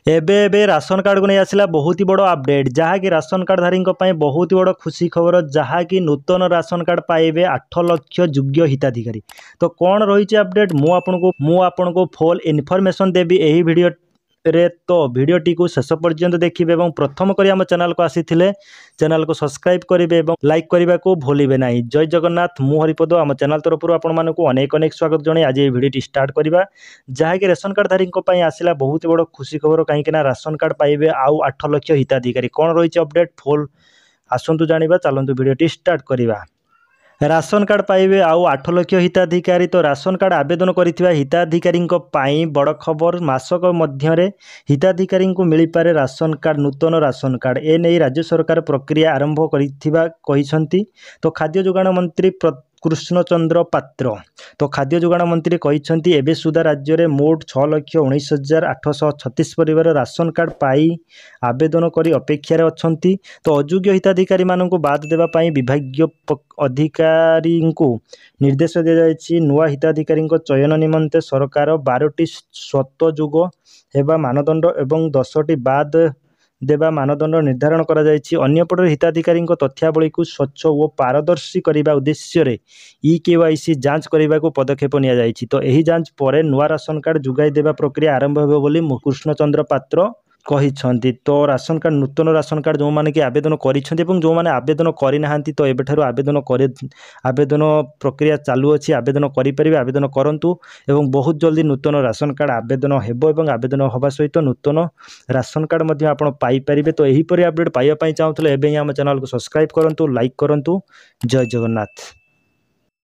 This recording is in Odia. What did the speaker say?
ଏବେ ଏବେ ରାସନ କାର୍ଡ଼କୁ ନେଇ ଆସିଲା ବହୁତ ବଡ଼ ଅପଡ଼େଟ୍, ଯାହାକି ରାସନ କାର୍ଡ଼ଧାରୀଙ୍କ ପାଇଁ ବହୁତ ବଡ଼ ଖୁସି ଖବର, ଯାହାକି ନୂତନ ରାସନ କାର୍ଡ଼ ପାଇବେ 8 ଲକ୍ଷ ଯୋଗ୍ୟ ହିତାଧିକାରୀ। ତ କ'ଣ ରହିଛି ଅପଡ଼େଟ୍, ମୁଁ ଆପଣଙ୍କୁ ଫୁଲ୍ ଇନଫର୍ମେସନ୍ ଦେବି ଏହି ଭିଡ଼ିଓରେ। ତ ଭିଡ଼ିଓଟିକୁ ଶେଷ ପର୍ଯ୍ୟନ୍ତ ଦେଖିବେ ଏବଂ ପ୍ରଥମ କରି ଆମ ଚ୍ୟାନେଲକୁ ଆସିଥିଲେ ଚ୍ୟାନେଲକୁ ସବସ୍କ୍ରାଇବ୍ କରିବେ ଏବଂ ଲାଇକ୍ କରିବାକୁ ଭୁଲିବେ ନାହିଁ। ଜୟ ଜଗନ୍ନାଥ। ମୁଁ ହରିପଦ, ଆମ ଚ୍ୟାନେଲ ତରଫରୁ ଆପଣମାନଙ୍କୁ ଅନେକ ଅନେକ ସ୍ୱାଗତ ଜଣାଇ ଆଜି ଏହି ଭିଡ଼ିଓଟି ଷ୍ଟାର୍ଟ କରିବା, ଯାହାକି ରେସନ କାର୍ଡ଼ଧାରୀଙ୍କ ପାଇଁ ଆସିଲା ବହୁତ ବଡ଼ ଖୁସି ଖବର, କାହିଁକିନା ରାସନ କାର୍ଡ଼ ପାଇବେ ଆଉ 8 ଲକ୍ଷ ହିତାଧିକାରୀ। କ'ଣ ରହିଛି ଅପଡ଼େଟ୍ ଫୁଲ୍, ଆସନ୍ତୁ ଜାଣିବା। ଚାଲନ୍ତୁ ଭିଡ଼ିଓଟି ଷ୍ଟାର୍ଟ କରିବା। ରାସନ କାର୍ଡ଼ ପାଇବେ ଆଉ 8 ଲକ୍ଷ ହିତାଧିକାରୀ। ତ ରାସନ କାର୍ଡ଼ ଆବେଦନ କରିଥିବା ହିତାଧିକାରୀଙ୍କ ପାଇଁ ବଡ଼ ଖବର। ମାସକ ମଧ୍ୟରେ ହିତାଧିକାରୀଙ୍କୁ ମିଳିପାରେ ରାସନ କାର୍ଡ଼, ନୂତନ ରାସନ କାର୍ଡ଼। ଏ ନେଇ ରାଜ୍ୟ ସରକାର ପ୍ରକ୍ରିୟା ଆରମ୍ଭ କରିଥିବା କହିଛନ୍ତି ତ ଖାଦ୍ୟ ଯୋଗାଣ ମନ୍ତ୍ରୀ କୃଷ୍ଣଚନ୍ଦ୍ର ପାତ୍ର। ତ ଖାଦ୍ୟ ଯୋଗାଣ ମନ୍ତ୍ରୀ କହିଛନ୍ତି, ଏବେ ସୁଦ୍ଧା ରାଜ୍ୟରେ ମୋଟ 6,19,836 ପରିବାର ରାସନ କାର୍ଡ଼ ପାଇ ଆବେଦନ କରି ଅପେକ୍ଷାରେ ଅଛନ୍ତି। ତ ଅଯୋଗ୍ୟ ହିତାଧିକାରୀମାନଙ୍କୁ ବାଦ ଦେବା ପାଇଁ ବିଭାଗୀୟ ଅଧିକାରୀଙ୍କୁ ନିର୍ଦ୍ଦେଶ ଦିଆଯାଇଛି। ନୂଆ ହିତାଧିକାରୀଙ୍କ ଚୟନ ନିମନ୍ତେ ସରକାର 12ଟି ସ୍ୱତଃଯୋଗ ହେବା ମାନଦଣ୍ଡ ଏବଂ 10ଟି ବାଦ ଦେବା ମାନଦଣ୍ଡ ନିର୍ଦ୍ଧାରଣ କରାଯାଇଛି। ଅନ୍ୟପଟରେ ହିତାଧିକାରୀଙ୍କ ତଥ୍ୟାବଳୀକୁ ସ୍ୱଚ୍ଛ ଓ ପାରଦର୍ଶୀ କରିବା ଉଦ୍ଦେଶ୍ୟରେ ଇ-କେୱାଇସି ଯାଞ୍ଚ କରିବାକୁ ପଦକ୍ଷେପ ନିଆଯାଇଛି। ତ ଏହି ଯାଞ୍ଚ ପରେ ନୂଆ ରାସନ କାର୍ଡ଼ ଯୋଗାଇ ଦେବା ପ୍ରକ୍ରିୟା ଆରମ୍ଭ ହେବ ବୋଲି କୃଷ୍ଣଚନ୍ଦ୍ର ପାତ୍ର କହିଛନ୍ତି। ତ ରାସନ କାର୍ଡ଼, ନୂତନ ରାସନ କାର୍ଡ଼ ଯେଉଁମାନେ କି ଆବେଦନ କରିଛନ୍ତି ଏବଂ ଯେଉଁମାନେ ଆବେଦନ କରିନାହାନ୍ତି, ତ ଏବେଠାରୁ ଆବେଦନ କରି, ଆବେଦନ ପ୍ରକ୍ରିୟା ଚାଲୁଅଛି, ଆବେଦନ କରିପାରିବେ। ଆବେଦନ କରନ୍ତୁ ଏବଂ ବହୁତ ଜଲ୍ଦି ନୂତନ ରାସନ କାର୍ଡ଼ ଆବେଦନ ହେବ ଏବଂ ଆବେଦନ ହେବା ସହିତ ନୂତନ ରାସନ କାର୍ଡ଼ ମଧ୍ୟ ଆପଣ ପାଇପାରିବେ। ତ ଏହିପରି ଅପଡ଼େଟ୍ ପାଇବା ପାଇଁ ଚାହୁଁଥିଲେ ଏବେ ହିଁ ଆମ ଚ୍ୟାନେଲକୁ ସବସ୍କ୍ରାଇବ୍ କରନ୍ତୁ, ଲାଇକ୍ କରନ୍ତୁ। ଜୟ ଜଗନ୍ନାଥ।